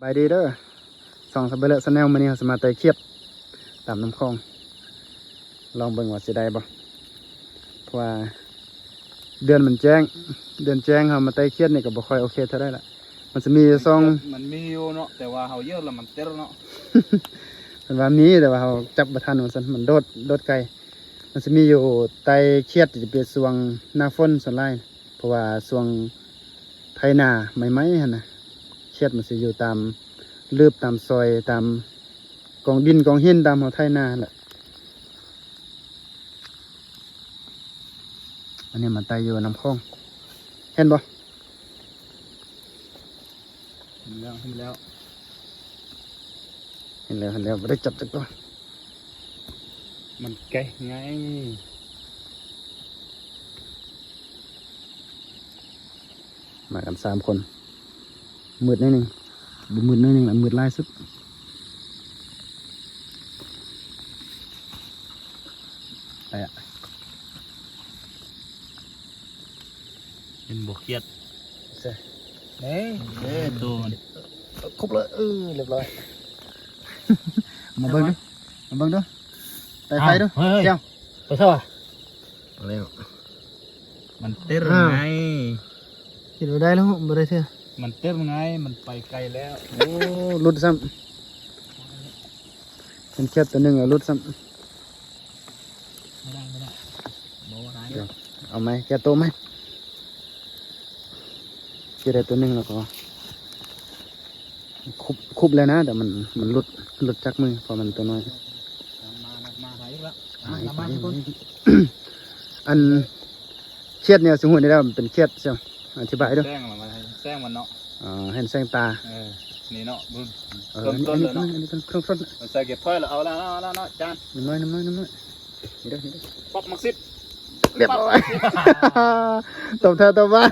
ບາຍດີເດີ ຊ່ອງ Sabaylert Channel ມື້ນີ້ເຮົາຊິມາໄຕ່ຂຽດຕາມນ້ຳຂອງ ລອງເບິ່ງວ່າຊິໄດ້ບໍ່ ເພາະວ່າເດືອນມັນແຈ້ງ ເດືອນແຈ້ງເຮົາມາໄຕ່ຂຽດນີ້ກໍບໍ່ຄ່ອຍໂອເຄເທົ່າໃດລະ ມັນຊິມີຢູ່ຊ່ອງ ມັນມີຢູ່ເນາະ ແຕ່ວ່າເຮົາເຢີດແລ້ວມັນເຕີເນາະ ເພິ່ນວ່າມີ ແຕ່ວ່າເຮົາຈັບບໍ່ທັນວ່າຊັ້ນ ມັນໂດດ ໂດດໄກ ມັນຊິມີຢູ່ໄຕ່ຂຽດຈະເປັນຊ່ວງໜ້າຝົນສ່ວນຫຼາຍ ເພາະວ່າຊ່ວງໄຖນາໃໝ່ໆຫັ້ນນະ ຂຽດມັນຊິຢູ່ຕາມລືບຕາມຊອຍ ຕາມກອງດິນກອງຫີນ ຕາມເຮົາໄຖນາຫັ້ນແຫຼະ. ອັນນີ້ມາໄຕ່ຢູ່ນ້ຳຂອງ ເຫັນບໍ່? ເຫັນແລ້ວ ເຫັນແລ້ວ ເຫັນແລ້ວ ເຫັນແລ້ວ ບໍ່ໄດ້ຈັບຈັກຕົວ ມັນໄກໄງ. ມາກັນສາມຄົນ ມືດໜ້ອຍໜຶ່ງ ບໍ່ມືດໜ້ອຍໜຶ່ງລະ ມືດຫຼາຍສຸດ ໄປອະ ເຫັນບໍ່ຂຽດ ໃສ່ ເອີ ເອີ ໂຕມັນ ຄົບເລີຍ ເອີ ລຽບຮ້ອຍ ມາເບິ່ງດູ ມາເບິ່ງດູ ໄຕ່ໄຟດູ ເອົາ ເຮີ້ຍ ແກ້ວ ໄປໃສວະ? ແລ້ວ ມັນເຕີ ອ້າວ ໄງ ຄິດວ່າໄດ້ແລ້ວ ບໍ່ໄດ້ເທື່ອ ມັນເຕີໄງ ມັນໄປໄກແລ້ວ ໂອ້ ຫຼຸດຊ້ຳ ເຫັນຂຽດຕົວໜຶ່ງແລ້ວຫຼຸດຊ້ຳ ບໍ່ໄດ້ ບໍ່ໄດ້ ບໍ່ໄດ້ ດຽວ ເອົາໃໝ່ ແກ້ໂຕໃໝ່ ຊິໄດ້ຕົວໜຶ່ງແລ້ວກໍ ຄຸບ ຄຸບແລ້ວນະ ແຕ່ມັນ ມັນຫຼຸດ ຫຼຸດຈາກມື ເພາະມັນຕົວນ້ອຍ ມາ ມາ ມາ ມາອີກລະ ມາ ມາ ມາ ມາ ມາ ມາ ອັນຂຽດນີ້ຊິຮູ້ໄດ້ແລ້ວ ມັນເປັນຂຽດ ຊິອະທິບາຍດູ ແສງມັນ ແສງມັນເນາະ ເອີ ເຫັນແສງຕາ ເອີ ນີ້ເນາະ ເອີ ຕົ້ນ ຕົ້ນເລີຍເນາະ ອັນນີ້ ອັນນີ້ຕົ້ນ ຕົ້ນ ຕົ້ນ ໃສ່ເກັບຖ້ວຍແລ້ວ ເອົາລະ ເອົາລະ ເອົາລະ ເນາະ ຈານ ນ້ອຍໆ ນ້ອຍໆ ນີ້ເດີ ນີ້ເດີ ປັບໝາກສິບ ລຽບຮ້ອຍ ປັບ ຕົບແທ້ຕົບວ່າ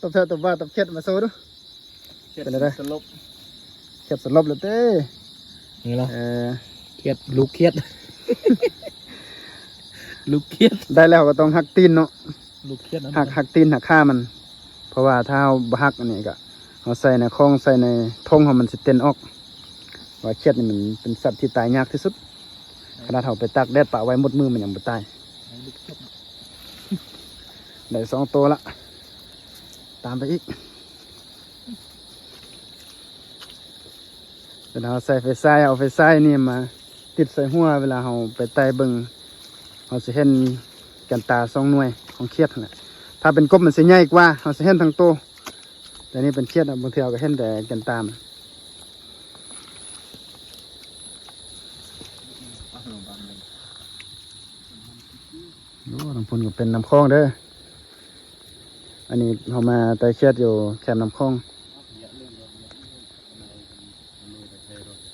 ຕົບແທ້ຕົບວ່າ ຕົບຂຽດມາໂຊດູ ຂຽດ ເປັນຈັ່ງໃດ? ສະຫຼົບ ຂຽດສະຫຼົບແລ້ວເດ້ ນີ້ລະ ເອີ ຂຽດ ລູກຂຽດ ລູກຂຽດ ໄດ້ແລ້ວກໍຕ້ອງຫັກຕີນເນາະ ລູກຂຽດ ຫັກ ຫັກຕີນຫັກຂາມັນ ເພາະວ່າຖ້າເຮົາບໍ່ຫັກອັນນີ້ກໍ ເຮົາໃສ່ໃນຂອງ ໃສ່ໃນຖົງເຮົາ ມັນຊິເຕັ້ນອອກ ວ່າຂຽດນີ້ມັນເປັນສັດທີ່ຕາຍຍາກທີ່ສຸດ ຂະໜາດເຮົາໄປຕາກແດດປະໄວ້ໝົດມື້ ມັນຍັງບໍ່ຕາຍ ໄດ້ສອງໂຕລະ ຕາມໄປອີກ ເວລາເຮົາໃສ່ໄຟສາຍ ເອົາໄຟສາຍນີ້ມາຕິດໃສ່ຫົວ ເວລາເຮົາໄປໄຕ່ເບິ່ງ ເຮົາຊິເຫັນແກ່ນຕາສອງໜ່ວຍຂອງຂຽດຫັ້ນແຫຼະ ຖ້າເປັນກົບມັນຊິໃຫຍ່ກວ່າ ເຮົາຊິເຫັນທັງໂຕ ແຕ່ນີ້ເປັນຂຽດ ບາງເທື່ອເຮົາກໍເຫັນແຕ່ແກ່ນຕາມັນ. ໂອ້ ທາງພຸ້ນກໍເປັນນ້ຳຂອງເດີ ອັນນີ້ເຮົາມາໄຕ່ຂຽດຢູ່ແຄມນ້ຳຂອງ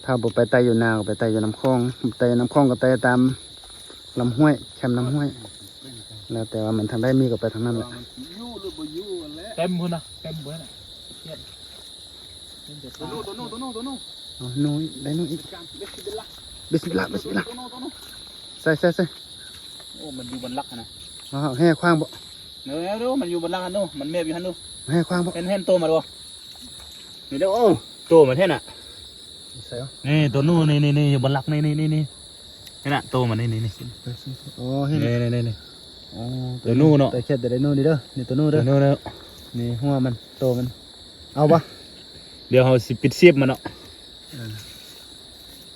ຖ້າບໍ່ໄປໄຕ່ຢູ່ນາ ກໍໄປໄຕ່ຢູ່ນ້ຳຂອງ ໄຕ່ນ້ຳຂອງກໍໄຕ່ຕາມລຳຫ້ວຍ ແຄມນ້ຳຫ້ວຍ ແລ້ວແຕ່ວ່າມັນທາງໃດມີກໍໄປທາງນັ້ນແຫຼະ ເຕັມພຸ້ນນະ ເຕັມເບິດນະ ຂຽດ ໂຕໂນ ໂຕໂນ ໂຕໂນ ໂຕໂນ ເອົາໜູ ໄດ້ໜູອີກ ບິສມິລລາ ບິສມິລລາ ບິສມິລລາ ໂຕໂນ ໂຕໂນ ໃສ່ ໃສ່ ໃສ່ ໂອ້ ມັນຢູ່ບັນລັກຫັ້ນນະ ເອົາແຮ່ຂວາງບໍ່ ເອີ ເອົາດູ ມັນຢູ່ບັນລັກຫັ້ນດູ ມັນແມບຢູ່ຫັ້ນດູ ແຮ່ຂວາງບໍ່ ເຫັນ ເຫັນໂຕມັນບໍ່ ນີ້ເດີ ໂອ້ ໂຕມັນແທ້ນະ ໃສ່ເອົາ ນີ້ ໂຕໜູ ນີ້ ນີ້ ນີ້ ຢູ່ບັນລັກ ນີ້ ນີ້ ນີ້ ນີ້ ນີ້ນະ ໂຕມັນ ນີ້ ນີ້ ນີ້ ໂອ້ ເຫັນ ນີ້ ນີ້ ນີ້ ນີ້ ໂອ້ ໂຕໜູເນາະ ໄຕ່ຂຽດ ໄດ້ໜູນີ້ເດີ ນີ້ໂຕໜູເດີ ໂຕໜູເນາະ ນີ້ຫົວມັນ ໂຕມັນ ເອົາບໍ່? ດຽວເຮົາຊິປິດສຽບມັນເນາະ ເອີ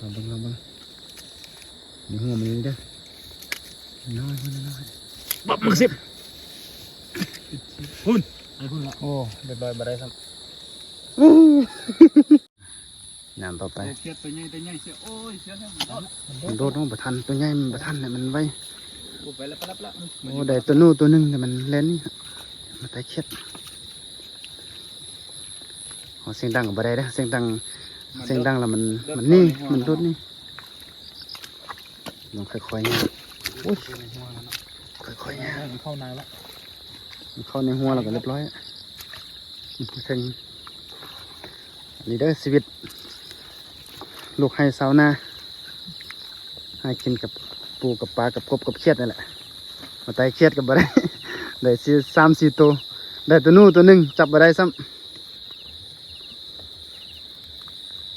ລອງເບິ່ງ ລອງເບິ່ງ ນີ້ຫົວມັນນີ້ເດີ ນ້ອຍໆ ປັບໝາກສິບ ພຸ້ນ ໄປພຸ້ນລະ ໂອ້ ຮຽບຮ້ອຍ ບໍ່ໄດ້ຊ້ຳ ງານຕໍ່ໄປ ໂອ້ ຂຽດຕົວໃຫຍ່ ຕົວໃຫຍ່ເສຍ ໂອ້ຍ ເສຍແລ້ວ ມັນໂດດ ມັນໂດດເນາະ ບໍ່ທັນ ຕົວໃຫຍ່ມັນບໍ່ທັນ ໃຫ້ມັນໄວ ໂອ້ ໄປແລ້ວ ໄປແລ້ວ ໄປແລ້ວ ໂອ້ ໄດ້ຕົວໜູຕົວໜຶ່ງ ແຕ່ມັນແລ່ນໜີ ມາໄຕ່ຂຽດ ເຮົາສຽງດັງກໍບໍ່ໄດ້ເດີ ສຽງດັງ ມັນ ສຽງດັງແລ້ວມັນ ມັນໜີ ມັນຫຼຸດໜີ ຕ້ອງຄ່ອຍໆຍ່າງ ໂອ້ຍ ຄ່ອຍໆຍ່າງ ມັນເຂົ້າໃນລະ ມັນເຂົ້າໃນຫົວແລ້ວກໍຮຽບຮ້ອຍ ເຖິງ ນີ້ເດີ ຊີວິດລູກໄຮ່ຊາວນາ ຫາກິນກັບປູກັບປາ ກັບກົບກັບຂຽດນີ້ແຫຼະ ມາໄຕ່ຂຽດກໍບໍ່ໄດ້ ໄດ້ສີ່ ສາມສີ່ໂຕ ໄດ້ໂຕໜູໂຕໜຶ່ງ ຈັບບໍ່ໄດ້ຊ້ຳ.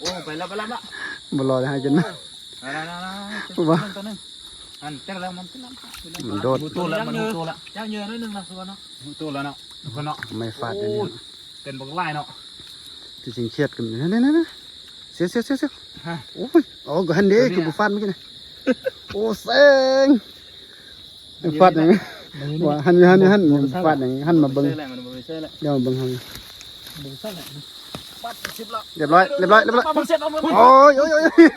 ໂອ້ ໄປແລ້ວ ໄປແລ້ວ ໄປແລ້ວ ບໍ່ລໍໄດ້ຫາກິນນະ ໄປແລ້ວ ໄປແລ້ວ ໄປແລ້ວ ບໍ່ ຕົວໜຶ່ງ ອັນແຕ່ລະມັນ ມັນໂດດ ຮູ້ໂຕແລ້ວ ມັນຮູ້ໂຕແລ້ວ ຍ່າງເຍີໜ້ອຍໜຶ່ງນະ ຄືວ່າເນາະ ຮູ້ໂຕແລ້ວເນາະ ຄືເນາະ ໄມ້ຟາດ ໂອ້ ອັນນີ້ ເປັນບັກຫຼາຍເນາະ ທີ່ຈິງຄຽດກັນ ນັ້ນໆໆ ເສຍ ເສຍ ເສຍ ເສຍ ຮະ ໂອ້ຍ ອໍ ກໍຫັ້ນເດ້ ຄືບໍ່ຟາດມື້ກີ້ນະ ໂອ້ ແສງ ຟາດຫຍັງ? ວ່າຫັ້ນຢູ່ ຫັ້ນຢູ່ ຫັ້ນ ຟາດຫຍັງ? ຫັ້ນມາເບິ່ງ ໃຊ່ແຫຼະ ມັນບໍ່ໄດ້ໃຊ່ແຫຼະ ດຽວມາເບິ່ງຫັ້ນ ບໍ່ໄດ້ໃຊ່ແຫຼະ ປັດສິບລະ ຮຽບຮ້ອຍ ຮຽບຮ້ອຍ ຮຽບຮ້ອຍ ໂອ້ຍ ໂອ້ຍ ໂອ້ຍ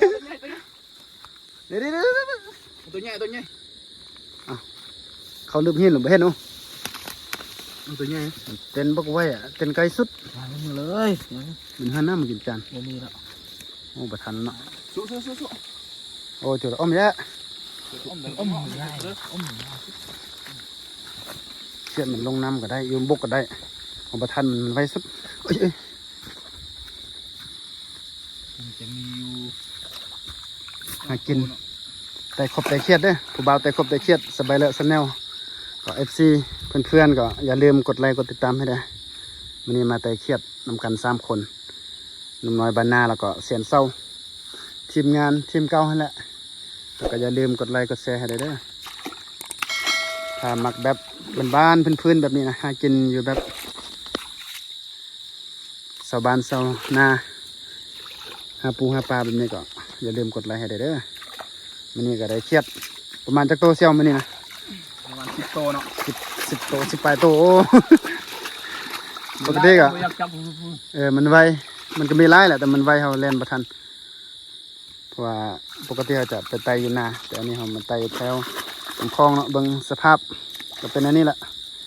ເດ ໂຕໃຫຍ່ ໂຕໃຫຍ່ ເຂົ້າລຶບຫີນແລ້ວບໍ່ເຫັນເນາະ ໂຕໃຫຍ່ ເຕັ້ນບັກໄວອະ ເຕັ້ນໄກສຸດ ມາເລີຍ ມັນຫານ້ຳມາກິນຈານ ບໍ່ມີແລ້ວ ໂອ້ ບໍ່ທັນເນາະ ສູ້ໆໆໆ ໂອ້ ເຈີແລ້ວ ອ້ອມແລ້ວ ອ້ອມ ອ້ອມ ເຊືອກມັນລົງນ້ຳກໍໄດ້ ຢູ່ບົກກໍໄດ້ ເອົາບໍ່ທັນ ມັນໄວສຸດ ເອີຍ ເອີຍ ມັນຈະມີຢູ່ ຫາກິນ ໂຕເນາະ ໄຕ່ກົບໄຕ່ຂຽດເດີ ຜູ້ບ່າວໄຕ່ກົບໄຕ່ຂຽດ ສະບາຍເລີຊາແນລ ກໍເອັຟຊີ ເພື່ອນໆ ກໍຢ່າລືມກົດໄລກົດຕິດຕາມໃຫ້ເດີ ມື້ນີ້ມາໄຕ່ຂຽດນຳກັນສາມຄົນ ໜຸ່ມນ້ອຍບ້ານນາ ແລ້ວກໍແສນເຊົາ ທີມງານ ທີມເກົ່າຫັ້ນແຫຼະ ແລ້ວກໍຢ່າລືມກົດໄລກົດແຊໃຫ້ໄດ້ເດີ ຖ້າມັກແບບບ້ານໆ ພື້ນໆ ແບບນີ້ນະ ຫາກິນຢູ່ແບບຊາວບ້ານຊາວນາ ຫາປູຫາປາແບບນີ້ກໍຢ່າລືມກົດໄລໃຫ້ໄດ້ເດີ ມື້ນີ້ກໍໄດ້ຂຽດປະມານຈັກໂຕສ່ຽວມື້ນີ້ນະ? ປະມານສິບໂຕເນາະ ສິບ ສິບໂຕ ສິບປາຍໂຕ ໂອ້ ປົກກະຕິກໍ ບໍ່ຢາກຈັບ ເອີ ມັນໄວ ມັນກໍມີຫຼາຍແຫຼະ ແຕ່ມັນໄວ ເຮົາແລ່ນບໍ່ທັນ ເພາະວ່າປົກກະຕິເຮົາຈະໄປໄຕ່ຢູ່ນາ ແຕ່ອັນນີ້ເຮົາມາໄຕ່ແຖວລຳຄອງເນາະ ເບິ່ງສະພາບກໍເປັນອັນນີ້ແຫຼະ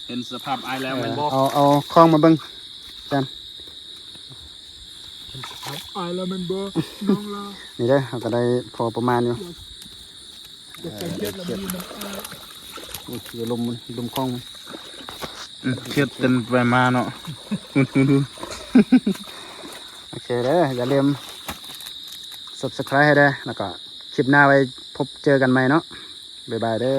ເຫັນສະພາບອ້າຍແລ້ວແມ່ນບໍ່? ເອີ ເອົາ ເອົາຄອງມາເບິ່ງ ຈານ ເຫັນສະພາບອ້າຍແລ້ວແມ່ນບໍ່ ນ້ອງລາ? ນີ້ເດີ ເຮົາກໍໄດ້ພໍປະມານຢູ່ ຢາກ ຢາກໄປຂຽດລະມີນ້ຳອ້າຍ ໂອ້ຍ ລົມ ລົມຄອງ ອືມ ຂຽດເຕັມໄປມາເນາະ ໂອເຄເດີ ຢ່າລືມ Subscribe ໃຫ້ແດ່ ແລ້ວກໍຄລິບໜ້າໄວ້ພົບເຈີກັນໃໝ່ເນາະ ບາຍບາຍເດີ.